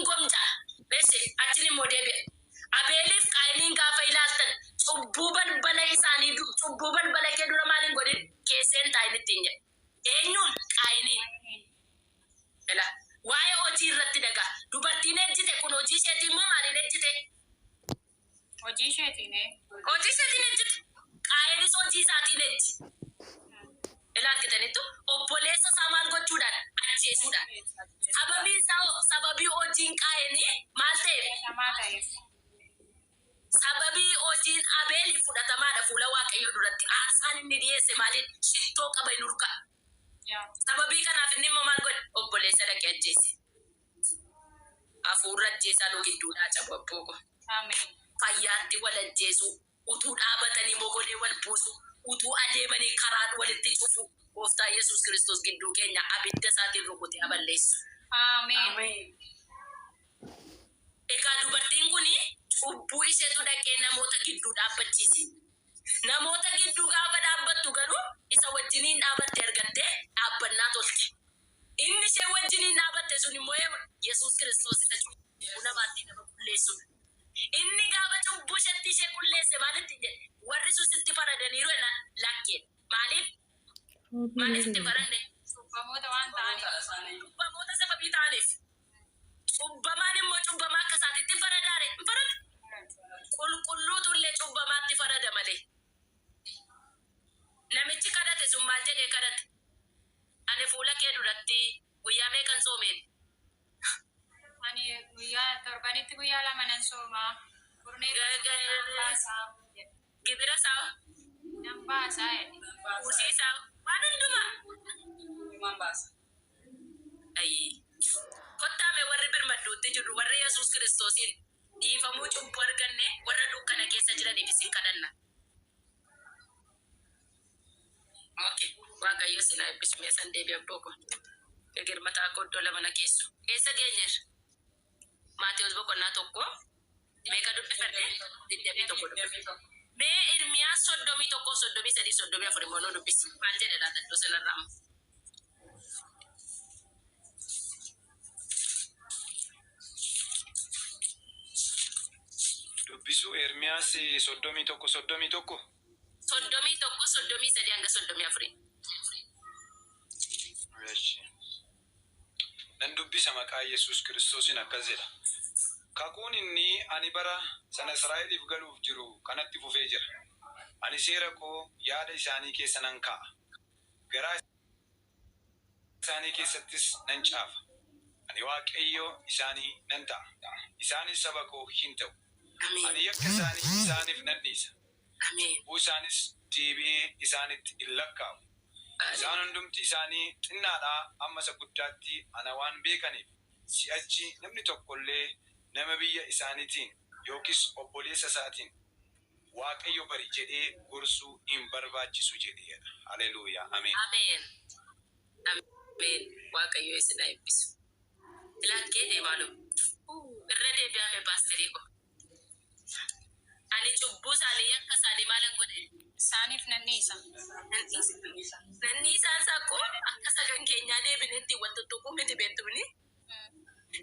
Gomja'a. Eshi, achin immoo deebi'a. Abeeliif Qaayiniin gaafa ilaaltan cubbuu balbala isaanii du, cubbuu balbala kee dura maal hin godhin keessee hin taa'in ittiin jedhe. Eenyuun? Qaayiniin. Ela, waa'ee hojii irratti dagaa. Dubartiin ejjite kun hojii isheetiin moo maaliin ejjite? Hojii isheetiin ee. Hojii isheetiin ejjite. Qaayenis hojii isaatiin ejje. Ila argitaniittu? Obboleessa isaa maal gochuudhaan? Ajjeesuudhaan. Sababiin isaa hoo? Sababii hojiin Qaayenii maal ta'eef? Fudhatamaa ta'eef. Sababii hojiin Abeelii fudhatamaadha fuula Waaqayyoo duratti. Aarsaan inni dhiyeesse maaliin? Shittoo qaba hin urga'a. Yaa. Sababii kanaaf inni immoo maal godhe? Obboleessa dhaqee ajjeese. Hafuurri ajjeesaa nu gidduudhaa cabu abboo koo. Ameen. Fayyaatti wal ajjeesuu, utuu dhaabatanii mogolee wal buusuu, utuu adeemanii karaa walitti cufuu, Gooftaa Yesuus Kiristoos gidduu keenya abidda isaatiin rukutee haa balleessu. Ameen. Ameen. Egaa dubartiin kun cubbuu isheetu dhaqee namoota gidduu dhaabbachiise. Namoota gidduu gaafa dhaabbattu garuu isa wajjiniin dhaabatte argattee dhaabbannaa tolte. Inni ishee wajjiniin dhaabatte sun immoo eenyu? Yesuus Kiristoos isa cubbuu namaatti nama qulleessudha. Inni gaafa cubbuu isheetti ishee qulleesse maal ittiin jedhe? Warri sun sitti faradaniiru jennaan lakki jedhe. Maaliif? Maaliif sitti hin faranne? Cubbamoota waan ta'aniif. Cubbamoota sababii ta'aniif. Cubbamaan immoo cubbamaa akka isaatiitti hin faradaare? Hin faradu. Qulqulluutu illee cubbamaatti farada malee. Namichi kadhate sun maal jedhee kadhate? Ani fuula kee duratti guyyaa meeqan soomeen? Ani guyyaa torbanitti guyyaa 2 nan sooma. Kurnee nan baasa jedhe. Gibira isaa Nan baasa jedhe. Buusii isaa waan hundumaa. Hundumaan baasa. Ayii. Kottaa mee warri birmadduutti jirru warri Yesuus Kiristoosiin dhiifamuu cubbuu arganne warra dukkana keessa jiraniif isin kadhanna. Ok waaqayyo isin haa eebbisu mee san deebi abboo koo Eger mataa koo iddoo lama na geessu. Eessa geenyeerra? Maatewos boqonnaa 1 meeqa dubbifadhe? 21 dubbifadhe. Mee Ermiyaas 31 33 34 immoo nuu dubbisi. Maal jedha laata iddoo sanarraa immoo? Dubbisuu Ermiyaas 31 31. 31 33 hanga 34. Eshi. Nan dubbisa maqaa Yesuus Kiristoosiin akkas jedha. Kakuun inni ani bara sana Israa'eliif galuuf jiru kanatti fufee jira. Ani seera koo yaada isaanii keessa nan kaa'a, garaa isaanii keessattis nan caafa. Ani Waaqayyo isaanii nan ta'a, isaanis saba koo hin ta'u. Ameen. Ani yakka isaanii isaaniif nan dhiisa, Ameen. cubbuu isaanis deebi'ee isaanitti hin lakkaa'u. Isaan hundumti isaanii xinnaadhaa hamma isa guddaatti ana waan beekaniif, si'achi namni tokko illee nama biyya isaaniitiin yookiis obboleessa isaatiin, Waaqayyo bari jedhee gorsuu hin barbaachisu jedhe jedha. Haleluuyaa! Ameen. Ameen Ameen waaqayyo isin haa eebbisu. Lakkee tee maaloo. Irra deebi'aa mee paasterii koo. Ani cubbuu isaanii yakka isaanii maalan godhe? Isaaniif nan dhiisa. Nan dhiisa. Nan dhiisaan isaa koo akka isa kan keenyaa deebinee ittiin wal tuttuquu miti beektumni.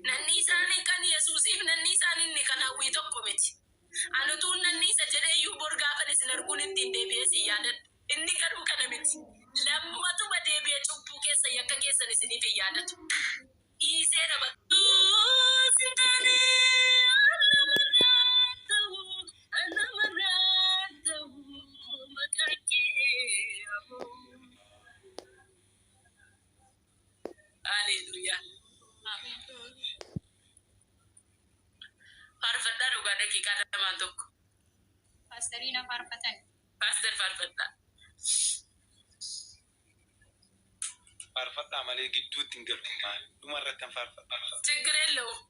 Nan dhiisaan kan Yesuusiif nan dhiisaan inni kan hawwii tokko miti. Ani utuun nan dhiisa jedhee iyyuu bor gaafan isin arguun ittiin deebi'ee isin yaadadha. Inni garuu kana miti. Lammatuma deebi'ee cubbuu keessan yakka keessan isiniif hin yaadatu. Dhiiseera bakka. Utuu sin taane an namarraan ta'u, an namarraan ta'u, maqaan kee haa mo'u. Haleluuyaa. Faarfadhaa dhugaa daqiiqaa lamaan tokko. Paasterii na faarfatan. Paaster faarfadhaa. Faarfadhaa malee gidduutti hin galu. Maal dhuma irrattan faarfadha. ችግር የለውም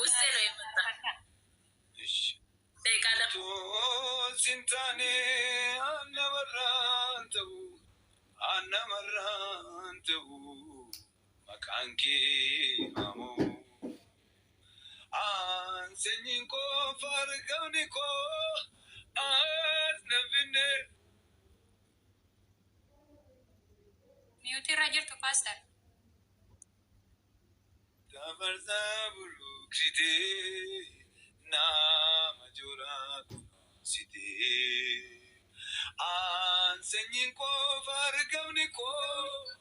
ውስጤ ነው የመጣ Ishi. ደቂቃ lama. Utuu sin taane an namarraan ta'u, an namarraan ta'u, maqaan kee haa mo'u. An sanyiin koo faargamni koo as na finne. Mute irra jirtu Pastor. Dabarsaa bulu. buruqsitee nama joraa kunuunsitee. Aan sanyiin koo argamni koo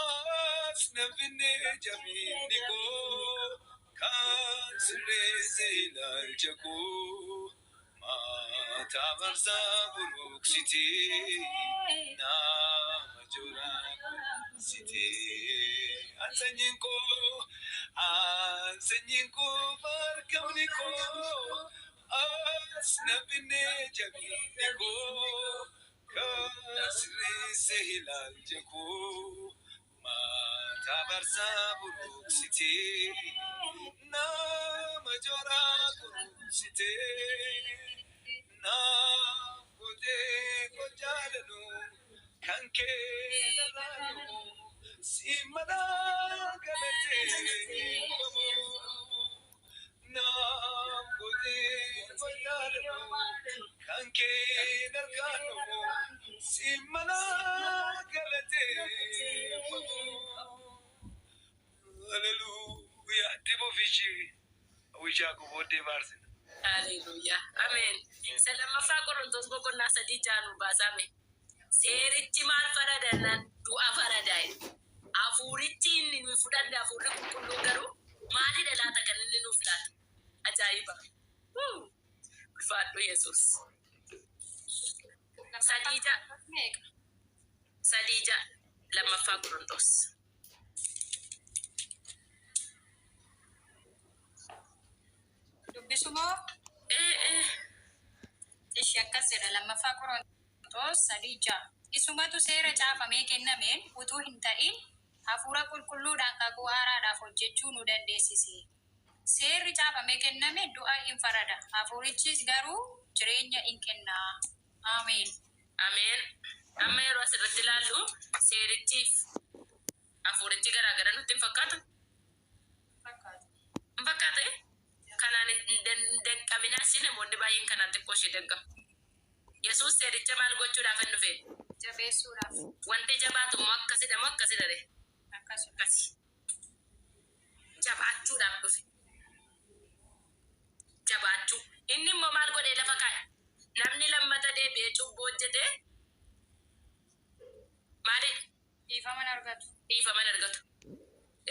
as nafinne jabinni koo kan sirreesse ilaalcha koo mataa marsaa buruqsitee nama joraa kunuunsitee. Aan sanyiin koo aan sanyiin koo argamni koo as nafinne jabinni koo kan sirreesse ilaalcha koo mataa marsaa buruqsitee nama joraa kunuunsitee. Naaf gootee koo jaalannu kan kee dalaanu si madaa galateeffamu. Naaf gootee koo jaalannu kan kee dargaanu si madaa galateeffamu. Haleluuyaa. Diboo fiishii hawwishaa koo booddee faarsina. Haleluuyaa. Ameen. Isa lammaffaa Qorontos boqonnaa 3 jaanu baasame. Seerichi maal faradannaan du'a faradaa'e. Hafuurichi inni nuyi fudhanne hafuurri qulqulluun garuu maalidha laata kan inni nuuf laata? Ajaa'iba. Wuu! Ulfaadhu Yesuus. 3:6. Meeqa? 3:6 lammaffaa Qorontos. Dubbisumoo Ee ee. Ishi akkas jedha lammaffaa Qorontos 3:6. Isumatu seera caafamee kennameen utuu hin ta'in hafuura qulqulluudhaan kakuu haaraadhaaf hojjechuu nu dandeessise. Seerri caafamee kenname du'a in farada. Hafuurichis garuu jireenya in kenna. Ameen. Ameen. Amma yeroo asirratti ilaallu seerichiif hafuurichi garaagara nutti hin fakkaatu? Fakkaata. Hin fakkaate? Kanaan hin danqaminaas namoonni baay'een kanaan xiqqoo ishee danqamu. Yesuus seericha maal gochuudhaaf hin dhufeen? Jabeessuudhaaf. Wanti jabaatu immoo akkasidha moo akkasidha ree? Akkasuma. Akkasi. Jabaachuudhaaf dhufe. Jabaachuu. Inni immoo maal godhee lafa kaa'e? Namni lammata deebi'ee cubbuu hojjete maali? Dhiifama hin argatu. Dhiifama hin argatu.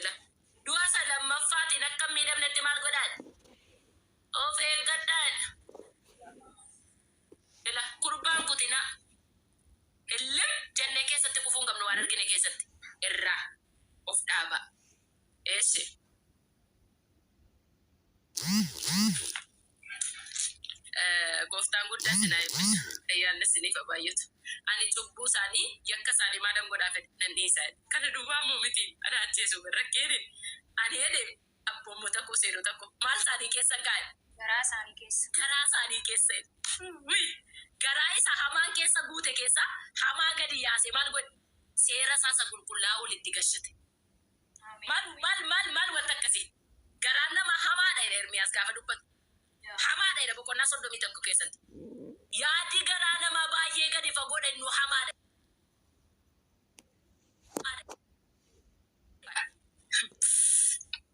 Ila. Du'a isa lammaffaatiin akka hin miidhamnetti maal godhaa? Of eeggadhaa. Ila kurbaan kutinaa. Illim jennee keessatti kufuu hin qabnu waan argine keessatti. Irraa of dhaaba. Eessi. Gooftaan guddaa isin haa eebbisu. Ayyaanni isiniif haa baay'atu. Ani cubbuu isaanii yakka isaanii maalan godhaa fedhe nan dhiisa jedhe. Kana duwwaa immoo miti ana ajjeesu hin rakkeenin. Ani jedhe abboommota koo seerota koo maal isaanii keessa kaa'e? Garaa isaanii keessa. Garaa isaanii keessa. Wuy! Garaa isa hamaan keessa guute keessa hamaa gadi yaase maal godhe? Seera isaa isa qulqullaa'aa walitti gashate. Ameen. Maal maal maal maal wanta akkasii? Garaan namaa hamaadha jedha Ermiyaas gaafa dubbatu. Hamaadha jedha boqonnaa 31 keessatti. Yaadi garaa namaa baay'ee gadi fagoodha inni hamaadha.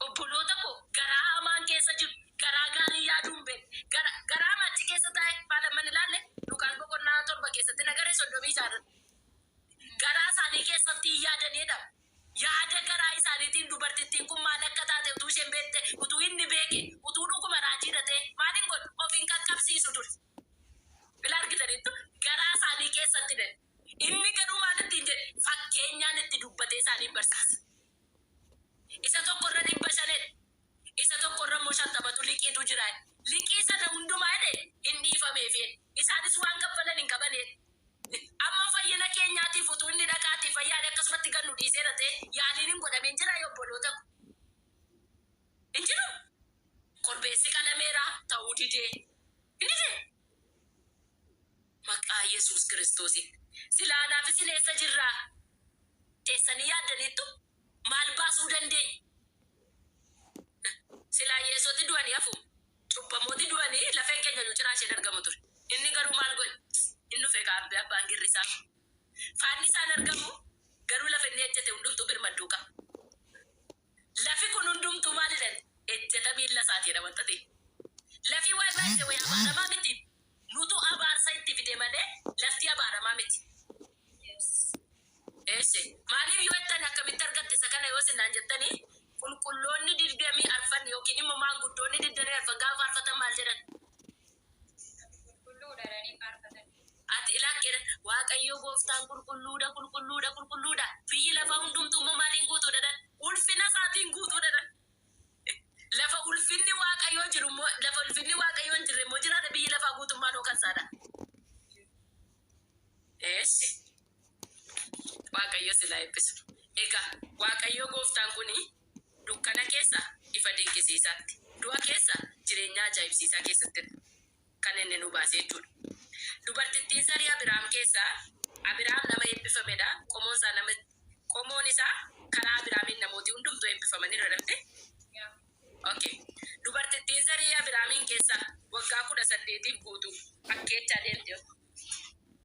Obboloota koo garaa hamaan keessa jiru garaa gaarii yaaduu hin beekne garaa machi keessa taa'e maal ilaalle Lukaas boqonnaa 7 keessatti nagaree 36 garaa isaanii keessatti hin yaadanidha. Yaada garaa isaaniitiin dubartittiin kun maal akka taate utuu isheen beekte utuu inni beeke utuu dhuguma raajii ta'e maal hin godhu of hin qaqqabsiisu ture. Bila argitaniittu garaa isaanii keessatti jedhe. Inni garuu maal ittiin jedhe fakkeenyaan itti dubbatee isaanii barsiise. Isa tokko irra 500dha. Isa tokko irra immoo 50tu liqiitu jira. Liqii sana hundumaa jedhe hin dhiifameef. Isaanis waan kaffalan hin qaban. Amma fayyina keenyaatiif utuu inni dhaqaatii fayyaadhe akkasumatti gad nu dhiiseera ta'e yaaliin hin godhameen jira yoo obboloota ko. Hin jiru. Korbeessi qalameera ta'uu didee. Hin didee. Maqaa Yesuus Kiristoosiin. Silaa anaaf isin eessa jirraa? Teessanii yaaddaniittu maal baasuu dandeenya? Silaa hiyyeessoti du'anii hafu. Cubbamooti du'anii lafeen keenya nu ciraa isheen argamu ture. Inni garuu maal godhe? Inni dhufe kaabbee abbaan girrisaa. Faanni isaan argamu garuu lafa inni ejjete hundumtuu birmadduu qaba. Lafi kun hundumtuu maal jedhan? Ejjeta miilla isaatiidha wanta ta'e. Lafi waay baay'ee wayi abaaramaa miti. Nutu abaarsa itti fide malee lafti abaaramaa miti. Eeshe maaliif yoo jettan, akkamitti argatte isa kana yoo sinaan jettanii, qulqulloonni 24 yookiin immoo maanguddoonni 24 gaafa faarfatan maal jedhan? Qulqulluudha jedhanii faarfatan. Ati ilaakkee, Waaqayyo gooftaan qulqulluudha, qulqulluudha, qulqulluudha. Biyyi lafaa hundumtuu immoo maaliin guutuudha dhan? Ulfina isaatiin guutuudha dhan. Lafa ulfinni Waaqayyoo jiru immoo, lafa ulfinni Waaqayyoo hin jirre immoo jiraata biyyi lafaa guutummaan hookansaadha. Eeshe Waaqayyo silaa eebbisu. Egaa Waaqayyo gooftaan kuni dukkana keessa ifa dinqisiisaatti, du'a keessa jireenya ajaa'ibsiisaa keessatti kan inni nu baase jechuudha. Dubartittiin sarii Abiraam keessaa, Abiraam nama eebbifamedha. Qomoon isaa nama, qomoon isaa karaa Abiraamiin namooti hundumtuu eebbifamaniiru jedhamte. Okay. Dubartittiin sarii Abiraamiin keessaa waggaa 18f guutuu akkeechaa deemte.